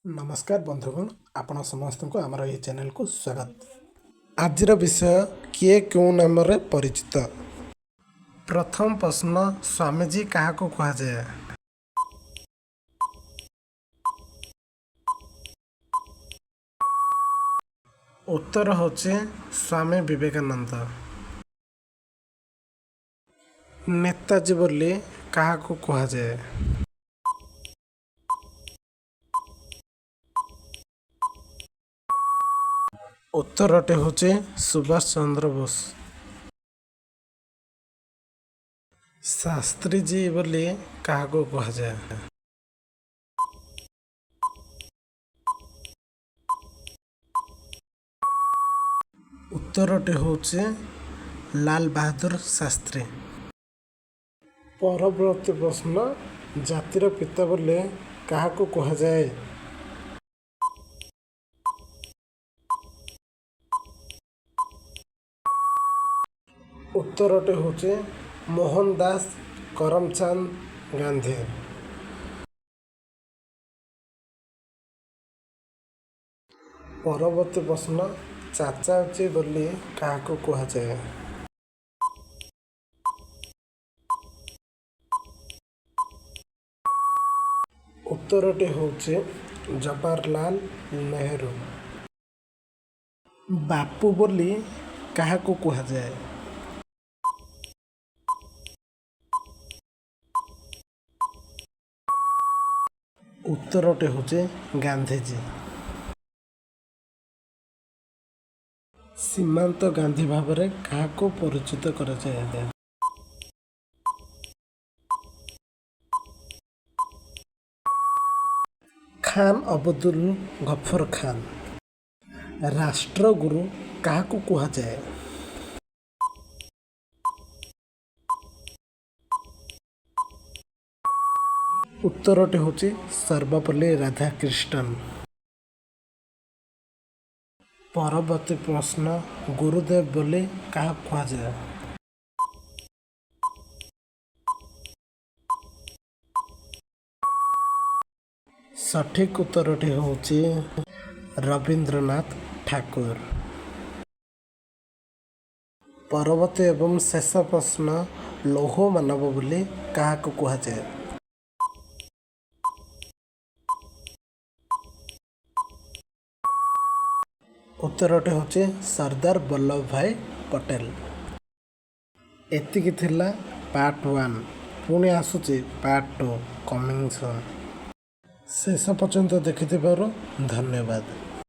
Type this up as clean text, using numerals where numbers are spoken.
ନମସ୍କାର ବନ୍ଧୁଗଣ, ଆପଣ ସମସ୍ତଙ୍କୁ ଆମର ଏହି ଚ୍ୟାନେଲକୁ ସ୍ୱାଗତ। ଆଜିର ବିଷୟ, କିଏ କେଉଁ ନାମରେ ପରିଚିତ? ପ୍ରଥମ ପ୍ରଶ୍ନ, ସ୍ୱାମୀଜୀ କାହାକୁ କୁହାଯାଏ? ଉତ୍ତର ହେଉଛି ସ୍ୱାମୀ ବିବେକାନନ୍ଦ। ନେତାଜୀ ବୋଲି କାହାକୁ କୁହାଯାଏ? ଉତ୍ତରଟି ହେଉଛି ସୁଭାଷ ଚନ୍ଦ୍ର ବୋଷ। ଶାସ୍ତ୍ରୀଜୀ ବୋଲି କାହାକୁ କୁହାଯାଏ? ଉତ୍ତରଟି ହେଉଛି ଲାଲ ବାହାଦୁର ଶାସ୍ତ୍ରୀ। ପରବର୍ତ୍ତୀ ପ୍ରଶ୍ନ, ଜାତିର ପିତା ବୋଲି କାହାକୁ କୁହାଯାଏ? ଉତ୍ତରଟି ହେଉଛି ମୋହନ ଦାସ କରମଚାନ୍ଦ ଗାନ୍ଧୀ। ପରବର୍ତ୍ତୀ ପ୍ରଶ୍ନ, ଚାଚାଜୀ ବୋଲି କାହାକୁ କୁହାଯାଏ? ଉତ୍ତରଟି ହେଉଛି ଜବାହରଲାଲ ନେହେରୁ। ବାପୁ ବୋଲି କାହାକୁ କୁହାଯାଏ? ଉତ୍ତରଟି ହେଉଛି ଗାନ୍ଧିଜୀ। ସୀମାନ୍ତ ଗାନ୍ଧୀ ଭାବରେ କାହାକୁ ପରିଚିତ କରାଯାଏ? ଖାନ ଅବଦୁଲ ଗଫର ଖାନ। ରାଷ୍ଟ୍ରଗୁରୁ କାହାକୁ କୁହାଯାଏ? ଉତ୍ତରଟି ହେଉଛି ସର୍ବପଲ୍ଲୀ ରାଧାକ୍ରିଷ୍ଣନ। ପରବର୍ତ୍ତୀ ପ୍ରଶ୍ନ, ଗୁରୁଦେବ ବୋଲି କାହାକୁ କୁହାଯାଏ? ସଠିକ୍ ଉତ୍ତରଟି ହେଉଛି ରବୀନ୍ଦ୍ରନାଥ ଠାକୁର। ପରବର୍ତ୍ତୀ ଏବଂ ଶେଷ ପ୍ରଶ୍ନ, ଲୌହ ମାନବ ବୋଲି କାହାକୁ କୁହାଯାଏ? ଉତ୍ତରଟି ହେଉଛି ସର୍ଦ୍ଦାର ବଲ୍ଲଭ ଭାଇ ପଟେଲ। ଏତିକି ଥିଲା ପାର୍ଟ ୱାନ୍। ପୁଣି ଆସୁଛି ପାର୍ଟ ଟୁ, କମିଂ ସୁନ୍। ଶେଷ ପର୍ଯ୍ୟନ୍ତ ଦେଖିଥିବାରୁ ଧନ୍ୟବାଦ।